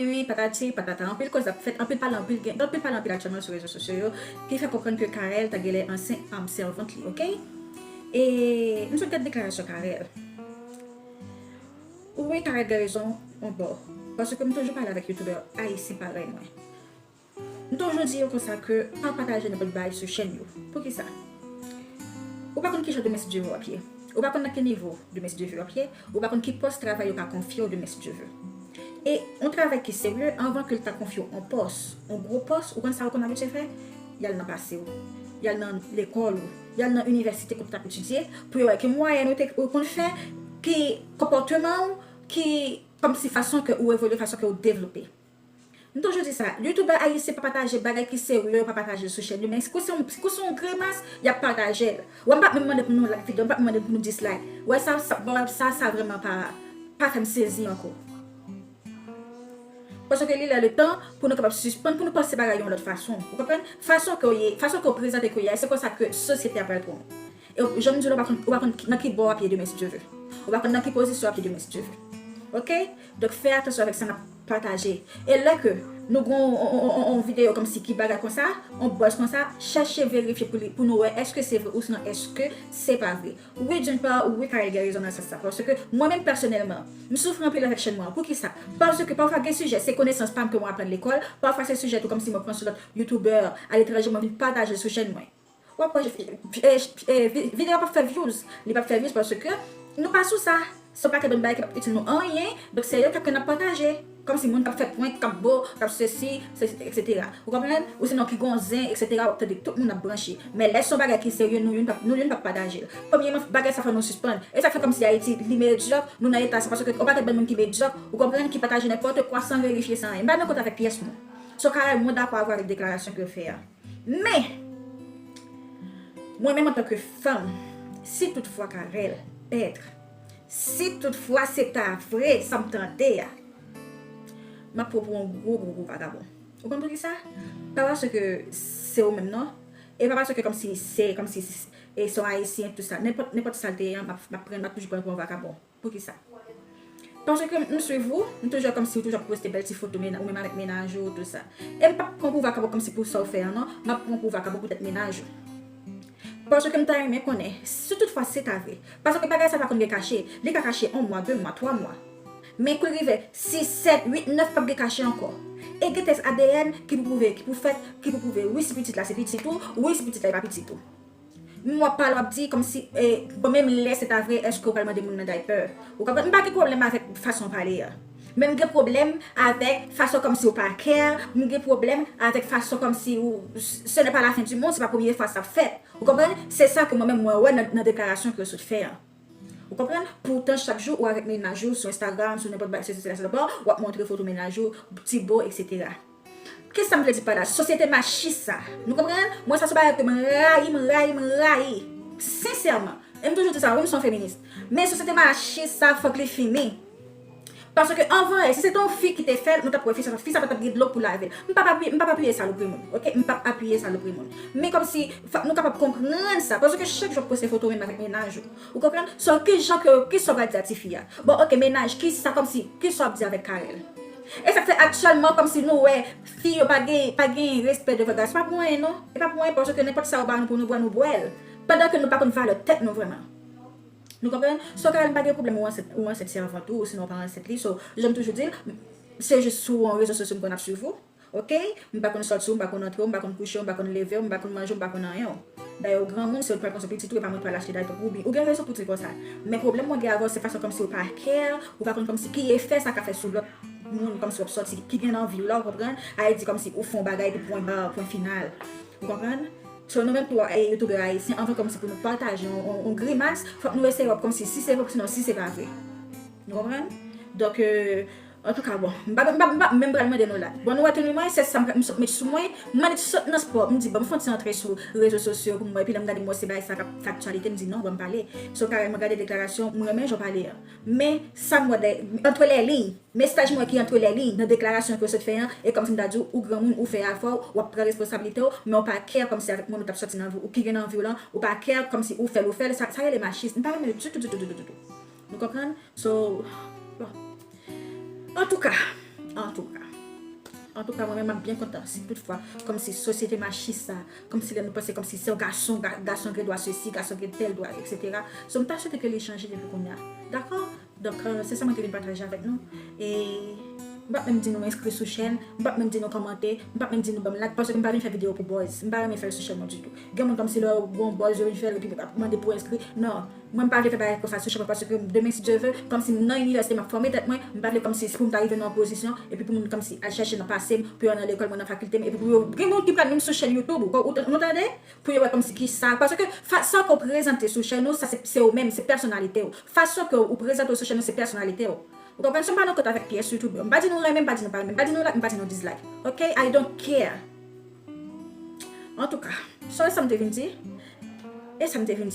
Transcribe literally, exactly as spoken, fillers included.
Wi, patati, patata, anpil koz ap fèt, anpil pale, anpil gen, anpil pale, anpil aktyèlman sou rezo sosyo yo, ki fè konprann ke Carel ta genlè ansent, um, sèvant li, oke? E m sot gade deklarasyon Carel. Wi, Carel gen rezon, yon bò. Paske m toujou pale avèk youtubè ayisyen parèy mwen. M toujou di yo konsa ke pa pataje nenpòt bagay sou chèn yo. Poukisa? Ou pa konn ki jan de Miss Dieu w ap ye. Ou pa konn nan ki nivo de Miss Dieu w ap ye. Ou pa konn ki pòs travay yo ka konfye w de Miss Dieu. E yon travay ki serye, anvan ke l ta konfye w yon pòs, yon gwo pòs, ou konn sa yo konn abitye fè? Y al nan pase w. Y al nan lekòl ou. Y al nan inivèsite kote w t ap etidye, pou yo wè ki mwayèn ou te, ou konn fè, ki konpòteman w, ki, kòmsi fason ke ou evolye, fason ke ou devlope. M toujou di sa, youtubè ayisyen pa pataje bagay ki serye, yo pa pataje l sou chèn yo, men kou se yon, kou se yon grimas, y ap pataje l. Wè, m p ap menm mande pou nou like videyo, m p ap menm mande pou nou dislike. Wè, sa, sa, bon, sa, sa vrèman pa, pa fè m sezi ankò. Paske li lè le tan pou nou kapab sispann, pou nou panse bagay yon lòt fason. Ou konprann? Fason ke w ye, fason ke w prezante ke w ye a, se konsa ke sosyete a pral pran w. E w, jan m di w la, ou pa konn, ou pa konn nan ki bò w ap ye demen si Dye vle. Ou pa konn nan ki pozisyon w ap ye demen si Dye vle. Oke? Donk, fè atansyon avèk sa n ap pataje. E lè ke nou gen yon, yon, yon, yon, yon videyo kòmsi ki bagay konsa, yon buzz konsa, chèche verifye pou li, pou nou wè èske se vre ou sinon èske se pa vre. Wi, d'une part, wi, Carel gen rezon nan sans sa. Paske mwen menm pèsonèlman, m soufri anpil avèk chèn mwen an. Poukisa? Paske pafwa gen sijè, se konesans pa m ke mwen aprann lekòl, pafwa se sijè tou kòmsi mwen pran sou lòt youtubè aletranje, mwen vin pataje sou chèn mwen. W ap wè, e, e, vi-, videyo p ap fè views. Li p ap fè views paske nou pa sou sa. Se yon pakèt bann bagay ki p ap itil nou anyen. Donk, se yo k ap, ke n ap pataje. Kòmsi moun k ap fè prank, k ap bo, k ap sesi, sesi, etsetera. Ou konprann? Ou sinon ki gon zen, etsetera. W ap tande tout moun ap branche. Men lè se yon bagay ki serye, nou youn p ap, nou youn p ap pataje l. Premyèman, bagay sa fò nou sispann. E sa k fè kòmsi Ayiti, li medyòk, nou nan eta sa. Paske yon pakèt bann moun ki medyòk, ou konprann, ki pataje nenpòt kwa san verifye, san anyen. M pa nan kont avèk pyès moun. So, Carel, mwen dakò avè w avèk deklarasyon ke w fè a. Men, mwen menm antanke fanm, si toutfwa Carel pèt, si toutfwa se ta vre sa m tande a, m ap pran w pou yon gwo, gwo, gwo vagabon. Ou konn poukisa? Pa paske se ou menm non. E pa paske kòmsi se, kòmsi se, e se yon ayisyen, tout sa. Nenpòt, nenpòt sa l te ye an, m ap, m ap pran, m ap toujou pran l pou yon vagabon. Poukisa? Paske m swiv ou, m toujou wè kòmsi ou toujou ap poste bèl ti foto mena-, ou menm avèk mennaj ou, tout sa. E m p ap pran pou vakabon kòmsi pou sa w fè an, non. M ap pran pou vakabon poutèt mennaj ou. Paske m ta renmen konnen, si toutfwa se ta vre. Paske bagay sa pa konn gen kache. Li ka kache yon mwa, de mwa, twa mwa. Men kou l rive sis, sèt, uit, nèf, p ap gen kache ankò. E gen tès A D N ki pou pwouve, ki pou fèt, ki pou pwouve, wi, si pitit la se pitit ou, wi, si pitit la e pa pitit ou. M w ap pale, w ap di kòmsi, e, bon, menm lè se ta vre, èske w pral mande moun nan daypè? Ou konprann? M pa gen pwoblèm avèk fason w pale a. Men m gen pwoblèm avèk fason kòmsi w pa care. M gen pwoblèm avèk fason kòmsi ou, ce n'est pas la fin du monde, se pa premye fwa sa ap fèt. Ou konprann? Se sa ke mwen menm mwen wè nan, nan deklarasyon ke w sot fè an. Ou konprann? Poutan, chak jou, ou avèk mennaj ou sou Instagram, sou nenpòt bagay, sou, sou, sou, w ap montre foto mennaj ou, ti bo, etsetera. Kisa m vle di pa la? Sosyete machis sa. Nou konprann? Mwen, sa se yon bagay ke mwen rayi, mwen rayi, mwen rayi. Sensèman. E m toujou di sa, wi, m se yon feminis. Men sosyete machis sa, fòk li fini. Paske anvan yè, si se te yon fi ki te fè l, nou t ap wè fi sa, fi sa pa t ap gen dlo pou lave l. M p ap apiye, m p ap apiye salopri moun, oke? M p ap apiye salopri moun. Men kòmsi, fòk nou kapab konprann sa. Paske chak jou w ap poste foto menm avèk mennaj ou. Ou konprann? So, ki jan ke, kisa w pral di a tifi a? Bon, oke, mennaj, kisa kòmsi, kisa w ap di avèk Carel? E sa k fè aktyèlman kòmsi nou wè fi yo pa gen, pa gen respè devan gason. Se pa pou anyen non. E pa pou anyen paske nenpòt sa yo ba nou pou nou bwè, nou bwè l. Pandan ke nou pa konn valè tèt nou vrèman. Nou konprann? So, Carel, m pa gen pwoblèm ou ansent, ou ansent sèvant ou, sinon w pa ansent li. So, jan m toujou di l, se jis sou yon rezo sosyo m konn ap swiv ou. Oke? M pa konn sòti w, m pa konn antre w, m pa konn kouche w, m pa konn leve w, m pa konn manje w, m pa konn anyen w. Dayè, ou granmoun, se ou ki pral pran swen pitit ou, e pa mwen ki pral achte daypè pou ou. Ou gen rezon pou w di konsa. Men pwoblèm mwen gen avè w, se fason kòmsi ou pa care, ou pa konn kòmsi ki efè sa ka fè sou lòt moun, kòmsi w ap sòti, ki gen anvi w la, ou konprann? A di kòmsi ou fè yon bagay, epi pwen ba, pwen final. Ou konprann? So, nou menm tou, e, youtubè ayisyen, anvan kòmsi pou nou pataje yon, yon, yon grimas, fòk nou eseye wè kòmsi si se vre, sinon si se pa vre. Nou konprann? Donk, e, Antouka, bon, m pa, m pa, m pa menm pral mande nou la. Bon, nou wè teni mwen, se sa m, m sot met sou mwen. M mande ti sot nan spò. M di, bon, m fè yon ti antre sou rezo sosyo pou m wè. Epi lè m gade, m wè se bagay sa k ap fè aktyalite, m di, non, ban m pale. So, Carel, mwen gade deklarasyon, mwen renmen jan w pale an. Men, sa m wè de, entre les lignes, mesaj mwen ki entre les lignes, nan deklarasyon ke w sot fè an, e kòmsi m ta di w, ou granmoun, ou fè afè w, w ap pran responsablite w, men w pa care kòmsi avèk moun ou t ap sòti nan vi w, ou ki gen nan vi w lan, ou pa care kòmsi ou fè l, ou fè l, sa, sa rele machis. M pa renmen l ditou, ditou, ditou, ditou. Nou konprann? So, bon. Antouka, antouka. Antouka, mwen menm, m ap byen kontan si toutfwa, kòmsi sosyete machis sa, kòmsi lè nou panse kòmsi se yon gason, ga- gason gen dwa sesi, gason gen tèl dwa, etsetera. So, m ta swete ke li chanje depi kounye a. Dakò? Donk, euh, se sa mwen te vin pataje avèk nou. E m p ap menm di nou enskri sou chèn, m p ap menm di nou kòmante, m p ap menm di nou ban m like, paske m pa vin fè videyo pou buzz. M pa renmen fè l sou chèn mwen ditou. Gen moun kòmsi lè yo gon buzz, yo vin fè l, epi ap mande pou enskri. Non, mwen m pa vle fè bagay konsa sou chèn mwen, paske demen, si Dye ve, kòmsi m nan inivèsite, m ap fòme tèt mwen, m pa vle kòmsi pou m ta rive nan yon pozisyon, epi pou moun kòmsi al chèche nan pase m, pou yo al nan lekòl mwen, nan fakilte m, epi pou yo, gen moun ki pral menm sou chèn YouTube, ou, ou, nou tande? Pou yo wè kòmsi ki sa, paske fason ke w prezante sou chèn ou, sa se, se ou menm, se pèsonalite w. Fason ke ou prezante w sou chèn ou, se pèsonalite w. Ou konprann? So m pa nan kont avèk pyès youtubè. M pa di nou renmen, m pa di nou pa renmen, m pa di nou like, m pa di nou dislike. Ok? I don't care. Antouka, so e sa m te vin di. E sa m te vin di.